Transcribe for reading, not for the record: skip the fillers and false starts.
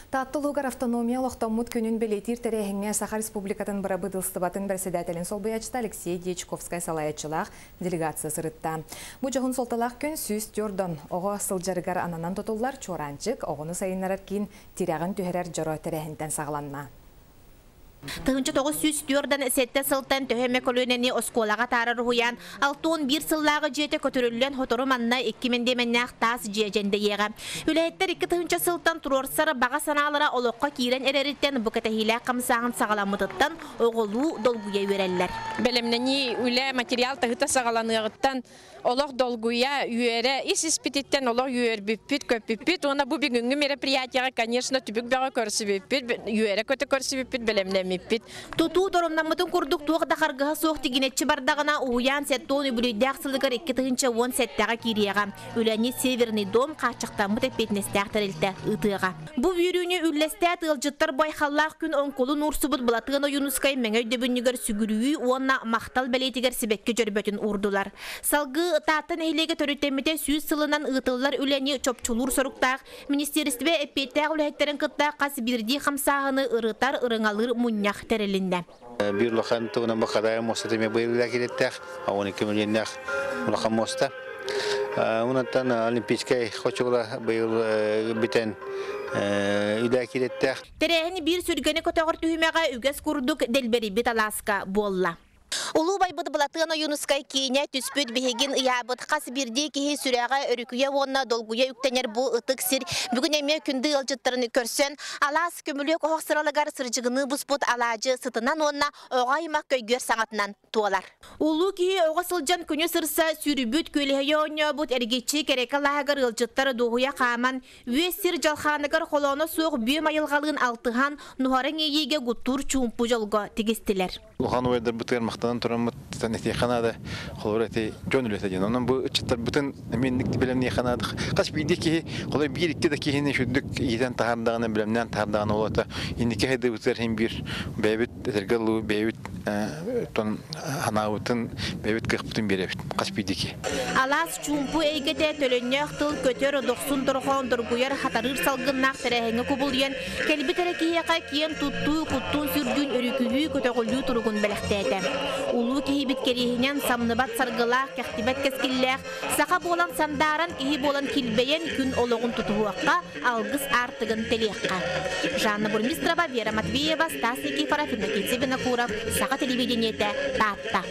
Таатта улууһугар автономия олохтоммут күнүн бэлиэтиир тэрээһиҥҥэ Саха Республикатын Бырабыыталыстыбатын бэрэссэдээтэлин солбуйааччыта Алексей Дьячковскай салайааччылаах делегация сырытта. Бу дьоһун суолталаах күн 104 оҕо сылдьарыгар ананан тутуллар Чуораанчык оҕону сайыннарар киин тирэҕин түһэрэр дьоро тэрээһинтэн саҕаланна. 1947 сылтан төһө эмэ көлүөнэни оскуолаҕа атаарар уһуйаан 61 сыллааҕы дьиэтэ көтүрүллэн сотору манна 2 мэндиэмэннээх таас дьиэ дьэндэйиэҕэ. Үлэһиттэр 2000 сылтан туруорсар баҕа санаалара олоххо киирэн эрэриттэн бу кэтэһиилээх хамсааһын саҕаламмытыттан оҕолуу долгуйа үөрэллэр. Бэлэмнэнии үлэ материал таһыта саҕаланыаҕыттан олох долгуйа, үөрэ, ис-испититтэн олох үөрбүппүт, көппүппүт уонна бу бүгүҥҥү мероприятиеҕа, конечно, түбүк бөҕө көрсүбүппүт, үөрэ-көтө көрсүбүппүт, бэлэмнэммиппит. Тутуу торумнаммытын курдук туох да харгыһа суох тигинэччи бардаҕына, уһуйаан 70 үбүлүөйдээх сылыгар 2017-ҕэ киириэҕэ. Үлэни Северный дом хааччахтаммыт эппиэтинэстээх тэрилтэ ыытыаҕа. Бу үөрүүнү үллэстээт ыалдьыттар бу айхаллаах күн оҥкулун уурсубут Былатыан Ойуунускай мэҥэ өйдөбүнньүгэр сүгүрүйүү уонна махтал бэлиэтигэр сибэкки дьөрбөтүн уурдулар. Салгыы Таатта нэһилиэгэ төрүттэммитэ 100 сылынан ыытыллар үлэни чопчулуур соруктаах министиэристибэ эппиэттээх үлэһиттэрин кытта хас биирдии хамсааһыны ырытар, ырыҥалыыр мунньах тэрилиннэ. Биир улахан тугунан бу Хадаайа муостата эмиэ быйыл киирэттээх, 12 миллионнаах улахан муоста. Онтон Олимпийскай хочугула быйыл бүтэн үлэ киирэттээх. Тэрээһин биир сүргэни көтөҕөр түһүмэҕэ үгэс курдук дэлбэрийбит алааска буолла. Улуу байбыт Былатыан Ойуунускай киинэ түспүт биһигин ыйаабыт хас биирдии киһи сүрэҕэ өрүкүйэ уонна долгуйа үктэнэр бу ытык сир бүгүн эмиэ күндү ыалдьыттарын көрсөн алаас көмүлүөк оһох сыралыгар сырдьыгыныы буспут алаадьы сытынан уонна оҕо аймах көйгүөр саҥатынан туолар. Улуу киһи оҕо сылдьан күнү сырса сүүрүбүт, күөлэһийэ оонньообут эргиччи кэрэкэ алааһыгар ыалдьыттар дуоһуйа хааман, үөс сир дьалхааныгар холооно суох бүөм айылҕалыын алтыһан, нуһараҥ иэйиигэ гуттуур чуумпу дьолго тигистилэр. Улахан убайдарбытыгар махтанан тураммыт этиэххэ наада, холобур эти дьон үлэтэ диэн. Онон бу ыччаттарбытын эмиэ бэлэмниэххэ наада. Хас биирдии киһи, холобур биир-икки да киһини үрдүк иитэн таһаардаҕына, бэлэмнээн таһаардаҕына ол ата инники сайдыыбытыгар иһин биир бэйэбит этэргэ дылы бэйэбит тон ханаабытын, бэйэбит кыахпытын биэрэбит хас биирдии киһи. Алаас чуумпу эйгэтэ төлөннөөх тыл көтөр, дохсун дорҕоон доргуйар, хатарыыр салгыннаах тэрээһиҥҥэ кубулуйан, кэлбит эрэ киһиэхэ киэн туттуу, куттуун-сүрдүүн өрүкүйүү, көтөҕүллүү туругун бэлэхтээтэ. Улуу киһибит кэриэһинэн самныбат саргылаах, кэхтибэт кэскиллээх, саха буолан сандааран, киһи буолан килбэйэн күн олоҕун тутуһуохха, алгыс аартыгын тэлиэххэ. Жанна Бурмистрова, Вера Матвеева, Стас Никифоров, Иннокентий Винокуров, Саха телевидениетэ, Таатта.